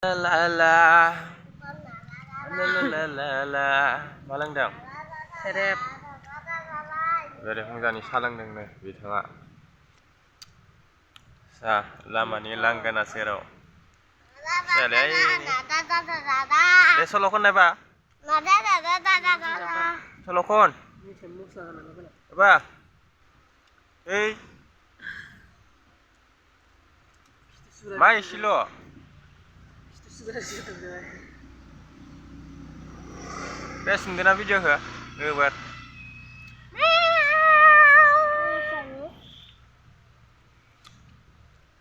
La la la मा लोंदों? सेरेब बेरेफुंजानि साहा लोंदोंनो बिथाङा साहा लामानि लांगोना सेराव बे सल' खननायबा सल' खन बा ओइ मा एसेल' बे सुंदोना भिडिअखौ गोबोर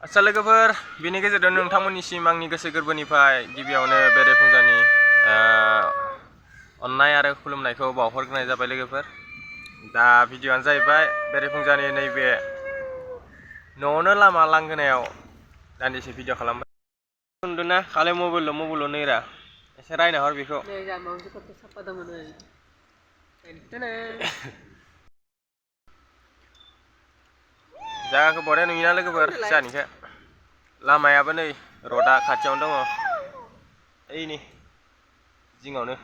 आच्छा लोगोफोर बेनि गेजेराव नोंथांमोननिसिम आंनि गोसो गोरबोनिफ्राय गिबियावनो बेरेफुंजानि अननाय आरो खुलुमनायखौ बावहरग्रोनाय जाबाय लोगोफोर। दा भिडिअआनो जाहैबाय बेरेफुंजानि नैबे न'आवनो लामा लांगोनायाव दान्दिसे भिडिअ खालामबाय। उन्दुना खालि मबाइल' नैरा एसे रायना हर बेखौ। जायगाखौ बरिया नुयोना लोगोफोर जाहानिखौ लामायाबो नै रडआ खाथियावनो दङ ओइनि जिङावनो।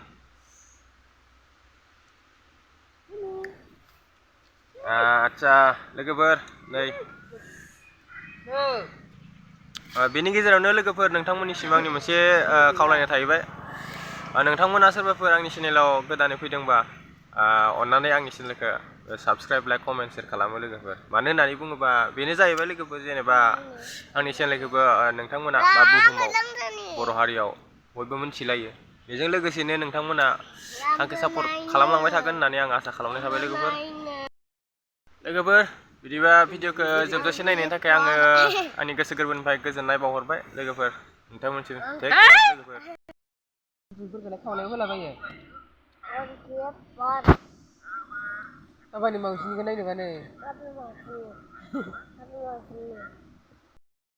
आच्छा लोगोफोर नै बेनि गेजेरावनो लोगोफोर नोंथांमोननिसिम आंनि मोनसे खावलायनाय थाहैबाय। नोंथांमोना सोरबाफोर आंनि चेनेलाव गोदानै फैदोंबा अन्नानै आंनि चेनेलखौ साबस्क्राइब लाइक कमेन्ट शेयार खालामो लोगोफोर। मानो होननानै बुङोबा बेनो जाहैबाय लोगोफोर जेनेबा आंनि चेनेलखौबो नोंथांमोना बा बुहुमाव बर' हारियाव बयबो मिथिलायो। बेजों लोगोसेनो नोंथांमोना आंखौ सापर्ट खालामलांबाय थागोन होननानै आं आसा खालामनाय थाबाय लोगोफोर। बिदिबा भिडिअखौ जोबजासे नायनायनि थाखाय आङो आंनि गोसो गोरबोनिफ्राय गोजोननाय बावहरबाय लोगोफोर। नोंथांमोनसिम लोगोफोर खावलायाव होलाबायो गाबोन मावजिनिखौ नायनोबा नै